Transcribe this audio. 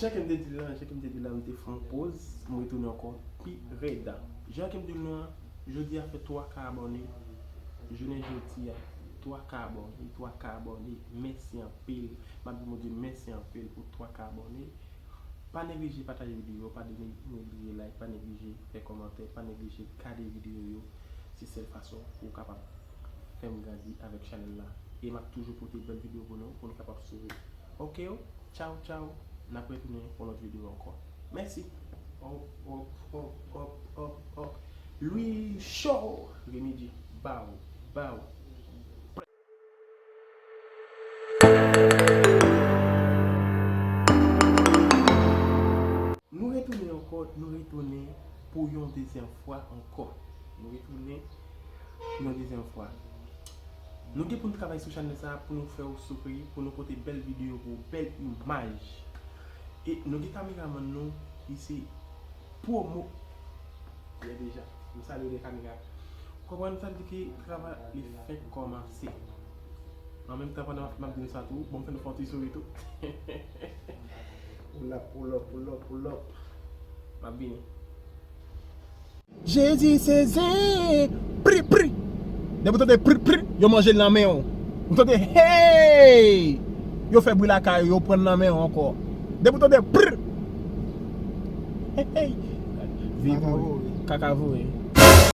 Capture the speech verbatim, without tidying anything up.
Jan ke m te di l lan, jan ke m te di l lan, m te fè yon poz, m retounen ankò pi rèd. Jan ke m di l nou an, jodi a fè twa ka abòne. Jounen jodi a, twa ka abòne, twa ka abòne. Mèsi anpil. M ap di Bondye mèsi anpil pou twa ka abòne. Pa neglije pataje videyo, pa neglije like, pa neglije fè kòmantè, pa neglije gade videyo yo. Se sèl fason pou w kapab fè m grandi avèk chanèl la. E m ap toujou pote bèl videyo pou nou, pou nou kapab souri. Ok, tchaw, tchaw. N ap retounen pou lòt videyo ankò. Mèsi. Hop, hop, hop, hop, hop, hop. Louis Show. Remedji. Baw, baw. Nou retounen ankò, nou retounen pou yon dezyèm fwa ankò. Nou retounen pou yon dezyèm fwa. Nou gen pou n travay sou chanèl sa a pou nou fè w souri, pou nou pote bèl videyo pou w, bèl imaj. E nou gen kameramann nou ki se Promo. Byen deja. M salye de kamera. Konprann sa di ki travay li fenk kòmanse. An menm tan pandan m ap di nou sa tou, bon, m fè nou fè yon ti souri tou. Pull up, pull up, pull up, pull up. M ap vini. Jezi se zen, pri, pri. Depi w tande pri, pri, yo manje l nan men w. Ou tande, hey! Yo fè bri lakay yo, yo pran l nan men w ankò. Depi w tande pri, hey, hey! Viv, kaka voye.